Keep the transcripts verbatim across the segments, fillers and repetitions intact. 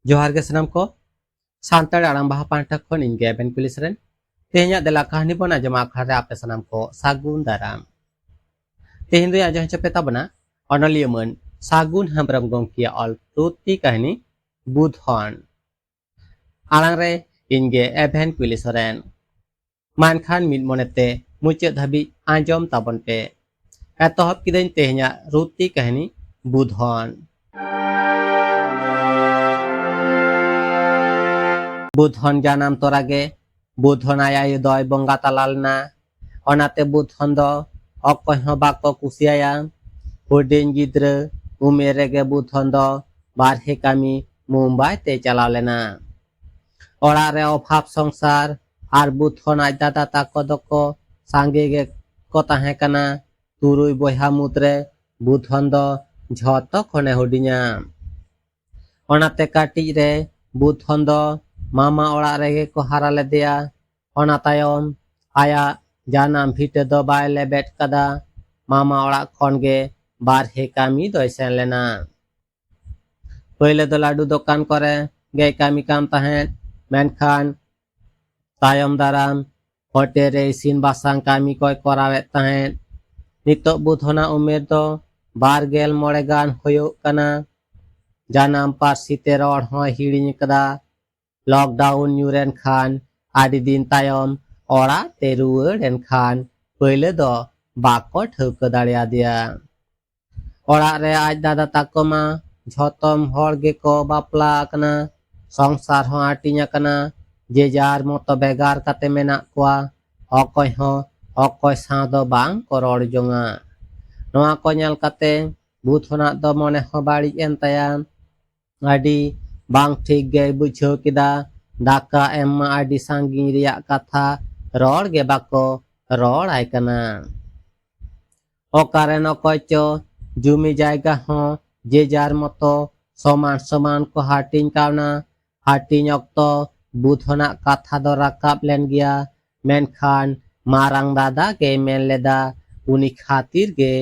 ᱡᱚᱦᱟᱨ ᱜᱮ ᱥᱟᱱᱟᱢ ᱠᱚ᱾ ᱥᱟᱱᱛᱟᱲ ᱟᱲᱟᱝ ᱵᱟᱦᱟ ᱯᱟᱦᱴᱟ ᱠᱷᱚᱱ ᱤᱧ ᱜᱮ ᱮᱵᱷᱮᱱ ᱠᱩᱞᱤᱥ ᱨᱮᱱ ᱛᱮᱦᱮᱧᱟᱜ ᱫᱮᱞᱟ ᱠᱟᱹᱦᱱᱤ ᱵᱚᱱ ᱟᱸᱡᱚᱢᱟ᱾ ᱟᱠᱷᱲᱟ ᱨᱮ ᱟᱯᱮ ᱥᱟᱱᱟᱢ ᱠᱚ ᱥᱟᱹᱜᱩᱱ ᱫᱟᱨᱟᱢ᱾ ᱛᱮᱦᱮᱧ ᱫᱚᱧ ᱟᱸᱡᱚᱢ ᱦᱚᱪᱚ ᱯᱮ ᱛᱟᱵᱚᱱᱟ ᱚᱱᱚᱞᱤᱭᱟᱹ ᱢᱟᱹᱱ ᱥᱟᱹᱜᱩᱱ ᱦᱮᱢᱵᱨᱚᱢ ᱜᱚᱢᱠᱮᱭᱟᱜ ᱚᱞ ᱛᱩᱛᱤ ᱠᱟᱹᱦᱱᱤ ᱵᱩᱫᱷᱚᱱ᱾ ᱟᱲᱟᱝ ᱨᱮ ᱤᱧ ᱜᱮ ᱮᱵᱷᱮᱱ ᱠᱩᱞᱤ ᱥᱚᱨᱮᱱ᱾ ᱢᱟ ᱮᱱᱠᱷᱟᱱ ᱢᱤᱫ ᱢᱚᱱᱮᱛᱮ ᱢᱩᱪᱟᱹᱫ ᱫᱷᱟᱹᱵᱤᱡ ᱟᱸᱡᱚᱢ ᱛᱟᱵᱚᱱ ᱯᱮ᱾ ᱮᱛᱚᱦᱚᱵ ᱠᱤᱫᱟᱹᱧ ᱛᱮᱦᱮᱧᱟᱜ ᱨᱩᱛᱤ ᱠᱟᱹᱦᱱᱤ ᱵᱩᱫᱷᱚᱱ᱾ ᱵᱩᱫᱷᱚᱱ ᱡᱟᱱᱟᱢ ᱛᱚᱨᱟ ᱜᱮ ᱵᱩᱫᱷᱚᱱ ᱟᱡ ᱟᱭᱳ ᱫᱚᱭ ᱵᱚᱸᱜᱟ ᱛᱟᱞᱟ ᱞᱮᱱᱟ᱾ ᱚᱱᱟᱛᱮ ᱵᱩᱫᱷᱚᱱ ᱫᱚ ᱚᱠᱚᱭ ᱦᱚᱸ ᱵᱟᱠᱚ ᱠᱩᱥᱤᱭᱟᱭᱟ᱾ ᱦᱩᱰᱤᱧ ᱜᱤᱫᱽᱨᱟᱹ ᱩᱢᱮᱨ ᱨᱮᱜᱮ ᱵᱩᱫᱷᱚᱱ ᱫᱚ ᱵᱟᱨᱦᱮ ᱠᱟᱹᱢᱤ ᱢᱩᱢᱵᱟᱭ ᱛᱮ ᱪᱟᱞᱟᱣ ᱞᱮᱱᱟ᱾ ᱚᱲᱟᱜ ᱨᱮ ᱚᱵᱷᱟᱵ ᱥᱚᱝᱥᱟᱨ ᱟᱨ ᱵᱩᱫᱷᱚᱱ ᱟᱡ ᱫᱟᱫᱟ ᱛᱟᱠᱚ ᱫᱚᱠᱚ ᱥᱟᱸᱜᱮ ᱜᱮ ᱠᱚ ᱛᱟᱦᱮᱸ ᱠᱟᱱᱟ᱾ ᱛᱩᱨᱩᱭ ᱵᱚᱭᱦᱟ ᱢᱩᱫᱽᱨᱮ ᱵᱩᱫᱷᱚᱱ ᱫᱚ ᱡᱷᱚᱛᱚ ᱠᱷᱚᱱᱮ ᱦᱩᱰᱤᱧᱟ᱾ ᱚᱱᱟᱛᱮ ᱠᱟᱹᱴᱤᱡ ᱨᱮ ᱵᱩᱫᱷᱚᱱ ᱫᱚ ᱢᱟᱢᱟ ᱚᱲᱟᱜ ᱨᱮᱜᱮ ᱠᱚ ᱦᱟᱨᱟ ᱞᱮᱫᱮᱭᱟ᱾ ᱚᱱᱟ ᱛᱟᱭᱚᱢ ᱟᱭᱟᱜ ᱡᱟᱱᱟᱢ ᱵᱷᱤᱴᱟᱹ ᱫᱚ ᱵᱟᱭ ᱞᱮᱵᱮᱫ ᱠᱟᱫᱟ᱾ ᱢᱟᱢᱟ ᱚᱲᱟᱜ ᱠᱷᱚᱱ ᱜᱮ ᱵᱟᱨᱦᱮ ᱠᱟᱹᱢᱤ ᱫᱚᱭ ᱥᱮᱱ ᱞᱮᱱᱟ᱾ ᱯᱳᱭᱞᱳ ᱫᱚ ᱞᱟᱹᱰᱩ ᱫᱚᱠᱟᱱ ᱠᱚᱨᱮ ᱜᱮᱭ ᱠᱟᱹᱢᱤ ᱠᱟᱱ ᱛᱟᱦᱮᱸᱫ, ᱢᱮᱱᱠᱷᱟᱱ ᱛᱟᱭᱚᱢ ᱫᱟᱨᱟᱢ ᱦᱳᱴᱮᱞ ᱨᱮ ᱤᱥᱤᱱ ᱵᱟᱥᱟᱝ ᱠᱟᱹᱢᱤ ᱠᱚᱭ ᱠᱚᱨᱟᱣᱮᱫ ᱛᱟᱦᱮᱸᱫ᱾ ᱱᱤᱛᱚᱜ ᱵᱩᱫᱷᱚᱱᱟᱜ ᱩᱢᱮᱨ ᱫᱚ ᱵᱟᱨ ᱜᱮᱞ ᱢᱚᱬᱮ ᱜᱟᱱ ᱦᱩᱭᱩᱜ ᱠᱟᱱᱟ᱾ ᱡᱟᱱᱟᱢ ᱯᱟᱹᱨᱥᱤ ᱛᱮ ᱨᱚᱲ ᱦᱚᱸᱭ ᱦᱤᱲᱤᱧ ᱟᱠᱟᱫᱟ᱾ ᱞᱚᱠᱰᱟᱣᱩᱱ ᱧᱩᱨ ᱮᱱ ᱠᱷᱟᱱ ᱟᱹᱰᱤ ᱫᱤᱱ ᱛᱟᱭᱚᱢ ᱚᱲᱟᱜ ᱛᱮ ᱨᱩᱣᱟᱹᱲ ᱮᱱ ᱠᱷᱟᱱ ᱯᱳᱭᱞᱳ ᱫᱚ ᱵᱟᱠᱚ ᱴᱷᱟᱹᱣᱠᱟᱹ ᱫᱟᱲᱮᱭᱟᱫᱮᱭᱟ᱾ ᱚᱲᱟᱜ ᱨᱮ ᱟᱡ ᱫᱟᱫᱟ ᱛᱟᱠᱚ ᱢᱟ ᱡᱷᱚᱛᱚᱢ ᱦᱚᱲ ᱜᱮᱠᱚ ᱵᱟᱯᱞᱟ ᱟᱠᱟᱱᱟ, ᱥᱚᱝᱥᱟᱨ ᱦᱚᱸ ᱦᱟᱹᱴᱤᱧ ᱟᱠᱟᱱᱟ, ᱡᱮ ᱡᱟᱨ ᱢᱚᱛᱚ ᱵᱷᱮᱜᱟᱨ ᱠᱟᱛᱮ ᱢᱮᱱᱟᱜ ᱠᱚᱣᱟ᱾ ᱚᱠᱚᱭ ᱦᱚᱸ ᱚᱠᱚᱭ ᱥᱟᱶ ᱫᱚ ᱵᱟᱝ ᱠᱚ ᱨᱚᱲ ᱡᱚᱝᱟ᱾ ᱱᱚᱣᱟ ᱠᱚ ᱧᱮᱞ ᱠᱟᱛᱮ ᱵᱩᱫᱷᱚᱱᱟᱜ ᱫᱚ ᱢᱚᱱᱮ ᱦᱚᱸ ᱵᱟᱹᱲᱤᱡ ᱮᱱ ᱛᱟᱭᱟ᱾ ᱟᱹᱰᱤ ᱵᱟᱝ ᱴᱷᱤᱠ ᱜᱮᱭ ᱵᱩᱡᱷᱟᱹᱣ ᱠᱮᱫᱟ᱾ ᱫᱟᱠᱟ ᱮᱢ ᱢᱟ ᱟᱹᱰᱤ ᱥᱟᱺᱜᱤᱧ ᱨᱮᱭᱟᱜ ᱠᱟᱛᱷᱟ, ᱨᱚᱲ ᱜᱮ ᱵᱟᱠᱚ ᱨᱚᱲ ᱟᱭ ᱠᱟᱱᱟ᱾ ᱚᱠᱟᱨᱮᱱ ᱚᱠᱚᱭ ᱪᱚ ᱡᱩᱢᱤ ᱡᱟᱭᱜᱟ ᱦᱚᱸ ᱡᱮ ᱡᱟᱨ ᱢᱚᱛᱚ ᱥᱚᱢᱟᱱ ᱥᱚᱢᱟᱱ ᱠᱚ ᱦᱟᱹᱴᱤᱧ ᱠᱟᱣᱱᱟ᱾ ᱦᱟᱹᱴᱤᱧ ᱚᱠᱛᱚ ᱵᱩᱫᱷᱚᱱᱟᱜ ᱠᱟᱛᱷᱟ ᱫᱚ ᱨᱟᱠᱟᱵ ᱞᱮᱱ ᱜᱮᱭᱟ, ᱢᱮᱱᱠᱷᱟᱱ ᱢᱟᱨᱟᱝ ᱫᱟᱫᱟ ᱜᱮᱭ ᱢᱮᱱ ᱞᱮᱫᱟ, ᱩᱱᱤ ᱠᱷᱟᱹᱛᱤᱨ ᱜᱮ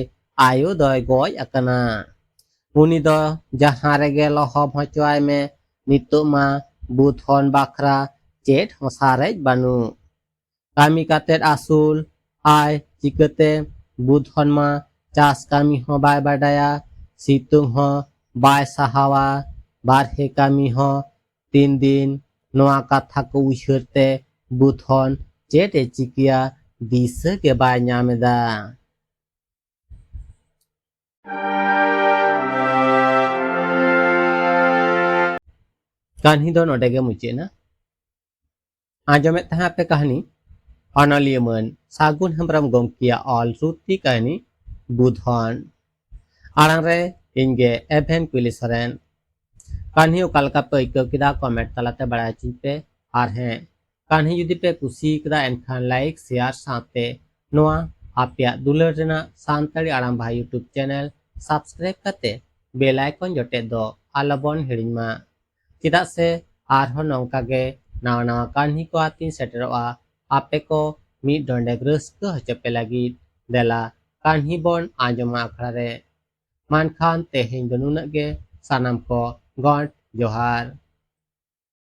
ᱟᱭᱳ ᱫᱚᱭ ᱜᱚᱡ ᱟᱠᱟᱱᱟ᱾ ᱩᱱᱤ ᱫᱚ ᱡᱟᱦᱟᱸ ᱨᱮᱜᱮ ᱞᱚᱦᱚᱢ ᱦᱚᱪᱚ ᱟᱭ ᱢᱮ, ᱱᱤᱛᱚᱜ ᱢᱟ ᱵᱩᱫᱷᱚᱱ ᱵᱟᱠᱷᱨᱟ ᱪᱮᱫ ᱦᱚᱸ ᱥᱟᱨᱮᱡ ᱵᱟᱹᱱᱩᱜ᱾ ᱠᱟᱹᱢᱤ ᱠᱟᱛᱮᱫ ᱟᱹᱥᱩᱞ ᱟᱭ ᱪᱤᱠᱟᱹᱛᱮ? ᱵᱩᱫᱷᱚᱱ ᱢᱟ ᱪᱟᱥ ᱠᱟᱹᱢᱤ ᱦᱚᱸ ᱵᱟᱭ ᱵᱟᱰᱟᱭᱟ, ᱥᱤᱛᱩᱝ ᱦᱚᱸ ᱵᱟᱭ ᱥᱟᱦᱟᱣᱟ, ᱵᱟᱨᱦᱮ ᱠᱟᱹᱢᱤ ᱦᱚᱸ ᱛᱤᱱ ᱫᱤᱱ᱾ ᱱᱚᱣᱟ ᱠᱟᱛᱷᱟ ᱠᱚ ᱩᱭᱦᱟᱹᱨ ᱛᱮ ᱵᱩᱫᱷᱚᱱ ᱪᱮᱫ ᱮ ᱪᱤᱠᱟᱹᱭᱟ, ᱫᱤᱥᱟᱹ ᱜᱮ ᱵᱟᱭ ᱧᱟᱢ ᱮᱫᱟ᱾ ᱠᱟᱹᱦᱱᱤ ᱫᱚ ᱱᱚᱰᱮ ᱜᱮ ᱢᱩᱪᱟᱹᱫ ᱮᱱᱟ᱾ ᱟᱸᱡᱚᱢᱮᱫ ᱛᱟᱦᱮᱸ ᱟᱯᱮ ᱠᱟᱹᱦᱱᱤ ᱚᱱᱚᱞᱤᱭᱟᱹ ᱢᱟᱹᱱ ᱥᱟᱹᱜᱩᱱ ᱦᱮᱢᱵᱨᱚᱢ ᱜᱚᱢᱠᱮᱭᱟᱜ ᱚᱞ ᱨᱩᱛᱤ ᱠᱟᱹᱦᱱᱤ ᱵᱩᱫᱷᱚᱱ᱾ ᱟᱲᱟᱝ ᱨᱮ ᱤᱧ ᱜᱮ ᱮᱵᱷᱮᱱ ᱠᱩᱭᱞᱤ ᱥᱚᱨᱮᱱ᱾ ᱠᱟᱹᱦᱱᱤ ᱚᱠᱟ ᱞᱮᱠᱟ ᱯᱮ ᱟᱹᱭᱠᱟᱹᱣ ᱠᱮᱫᱟ, ᱠᱚᱢᱮᱱᱴ ᱛᱟᱞᱟᱛᱮ ᱵᱟᱲᱟᱭ ᱦᱚᱪᱚᱧ ᱯᱮ᱾ ᱟᱨ ᱦᱮᱸ, ᱠᱟᱹᱦᱱᱤ ᱡᱩᱫᱤ ᱯᱮ ᱠᱩᱥᱤ ᱠᱟᱫᱟ, ᱮᱱᱠᱷᱟᱱ ᱞᱟᱭᱤᱠ, ᱥᱮᱭᱟᱨ ᱥᱟᱶᱛᱮ ᱱᱚᱣᱟ ᱟᱯᱮᱭᱟᱜ ᱫᱩᱞᱟᱹᱲ ᱨᱮᱱᱟᱜ ᱥᱟᱱᱛᱟᱲᱤ ᱟᱲᱟᱝ ᱵᱷᱟᱭ YouTube ᱪᱮᱱᱮᱞ ᱥᱟᱵᱥᱠᱨᱟᱭᱤᱵ ᱠᱟᱛᱮ ᱵᱮᱞ ᱟᱭᱠᱚᱱ ᱡᱚᱴᱮᱫ ᱫᱚ ᱟᱞᱚᱵᱚᱱ ᱦᱤᱲᱤᱧ ᱢᱟ᱾ ᱪᱮᱫᱟᱜ ᱥᱮ ᱟᱨᱦᱚᱸ ᱱᱚᱝᱠᱟ ᱜᱮ ᱱᱟᱣᱟ ᱱᱟᱣᱟ ᱠᱟᱹᱦᱱᱤ ᱠᱚ ᱟᱛᱤᱧ ᱥᱮᱴᱮᱨᱚᱜᱼᱟ, ᱟᱯᱮ ᱠᱚ ᱢᱤᱫ ᱰᱚᱸᱰᱮᱠ ᱨᱟᱹᱥᱠᱟᱹ ᱦᱚᱪᱚ ᱯᱮ ᱞᱟᱹᱜᱤᱫ᱾ ᱫᱮᱞᱟ ᱠᱟᱹᱦᱱᱤ ᱵᱚᱱ ᱟᱸᱡᱚᱢᱟ ᱟᱠᱷᱲᱟ ᱨᱮ᱾ ᱢᱟ ᱮᱱᱠᱷᱟᱱ ᱛᱮᱦᱮᱧ ᱫᱚ ᱱᱩᱱᱟᱹᱜ ᱜᱮ᱾ ᱥᱟᱱᱟᱢ ᱠᱚ ᱜᱚᱸᱰ ᱡᱚᱦᱟᱨ᱾